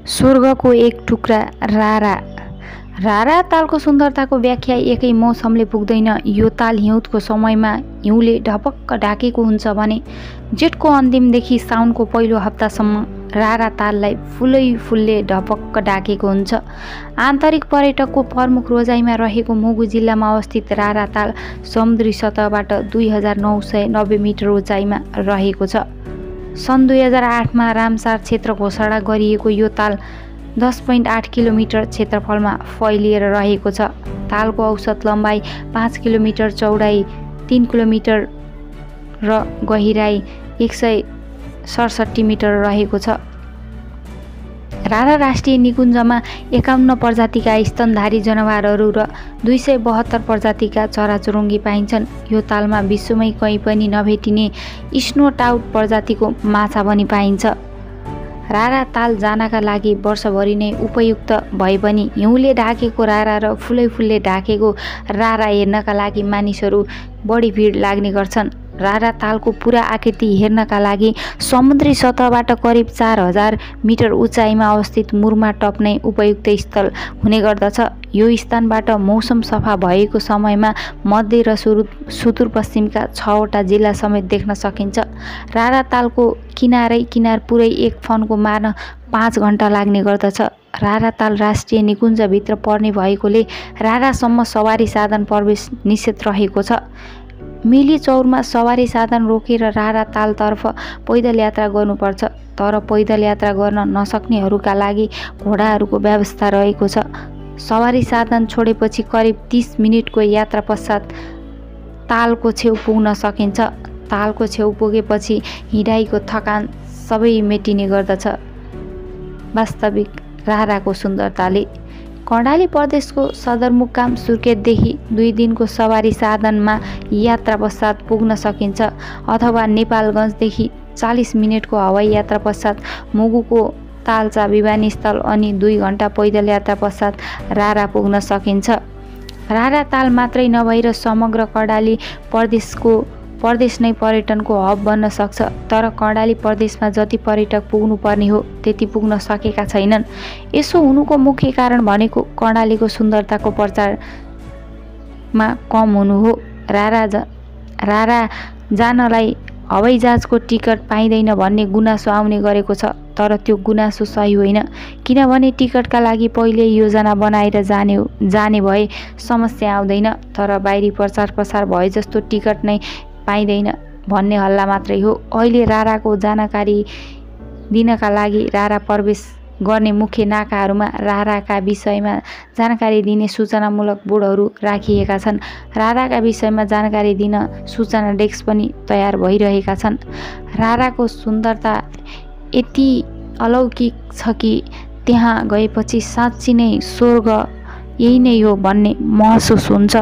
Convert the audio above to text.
स्वर्गको एक टुक्रा रारा। रारा तालको सुन्दरताको व्याख्या एकै मौसमले पुग्दैन। यो ताल हिउँदको समयमा हिउँले ढपक्क ढाकेको हुन्छ भने जेठको अन्तिमदेखि साउनको पहिलो हप्तासम्म रारा ताललाई फुलले ढपक्क ढाकेको हुन्छ। आन्तरिक पर्यटकको प्रमुख रोजाइमा रहेको मुगु जिल्लामा अवस्थित रारा ताल समुद्री सतहबाट 2990 मिटर उचाइमा रहेको छ। सन् 2008मा रामसार क्षेत्र घोषणा गरिएको यो ताल 10.8 किलोमिटर क्षेत्रफलमा फैलिएर रहेको छ। तालको औसत लम्बाइ 5 किलोमिटर, चौडाइ 3 किलोमिटर र गहिराई 167 मिटर रहेको छ। रारा राष्ट्रिय निकुञ्जमा 51 प्रजातिका स्तनधारी जनावरहरू र 272 प्रजातिका चराचुरुङ्गी पाइन्छन्। यो तालमा विश्वमै कहीँ पनि नभेटिने स्नो टाउट प्रजातिको माछा पनि पाइन्छ। रारा ताल जानका लागि वर्षभरि नै उपयुक्त भए पनि हिउँले ढाकेको रारा र फुलले ढाकेको रारा हेर्नका लागि मानिसहरू बढी भिड लाग्ने गर्छन्। रारा तालको पुरा आकृति हेर्नका लागि समुद्री सतहबाट करिब 4000 मिटर उचाइमा अवस्थित मुर्मा टप नै उपयुक्त स्थल हुने गर्दछ। यो स्थानबाट मौसम सफा भएको समयमा मध्य र सुदूरपश्चिमका 6वटा जिल्ला समेत देख्न सकिन्छ। रारा तालको किनार पुरै एक फन्को मार्न 5 घण्टा लाग्ने गर्दछ। रारा ताल राष्ट्रिय निकुञ्जभित्र पर्ने भएकोले रारासम्म सवारी साधन प्रवेश निषेध रहेको छ। मिली चौरमा सवारी साधन रोकेर रारा तालतर्फ पैदल यात्रा गर्नुपर्छ। तर पैदल यात्रा गर्न नसक्नेहरूका लागि घोडाहरूको व्यवस्था रहेको छ। सवारी साधन छोडेपछि करिब 30 मिनेटको यात्रा पश्चात तालको छेउ पुग्न सकिन्छ। तालको छेउ पुगेपछि हिँडाइको थकान सबै मेटिने गर्दछ। वास्तविक राराको सुन्दरताले कर्णाली प्रदेशको सदरमुकाम सुर्खेतदेखि 2 दिनको सवारी साधनमा यात्रा पश्चात पुग्न सकिन्छ, अथवा नेपालगञ्जदेखि 40 मिनेटको हवाई यात्रा पश्चात मुगुको तालचा विमानस्थल अनि 2 घण्टा पैदल यात्रा पश्चात रारा पुग्न सकिन्छ। रारा ताल मात्रै नभएर समग्र कर्णाली प्रदेश नै पर्यटनको हब बन्न सक्छ। तर कर्णाली प्रदेशमा जति पर्यटक पुग्नुपर्ने हो त्यति पुग्न सकेका छैनन्। यसो हुनुको मुख्य कारण भनेको कर्णालीको सुन्दरताको प्रचारमा कम हुनु हो। रारा जानलाई हवाईजहाजको टिकट पाइँदैन भन्ने गुनासो आउने गरेको छ। तर त्यो गुनासो सही होइन, किनभने टिकटका लागि पहिले योजना बनाएर जाने भए समस्या आउँदैन। तर बाहिरी प्रचार प्रसार भए जस्तो टिकट नै पाइँदैन भन्ने हल्ला मात्रै हो। अहिले राराको जानकारी दिनका लागि रारा प्रवेश गर्ने मुख्य नाकाहरूमा राराका विषयमा जानकारी दिने सूचनामूलक बोर्डहरू राखिएका छन्। राराका विषयमा जानकारी दिन सूचना डेस्क पनि तयार भइरहेका छन्। राराको सुन्दरता यति अलौकिक छ कि त्यहाँ गएपछि साँच्ची नै स्वर्ग यही नै हो भन्ने महसुस हुन्छ।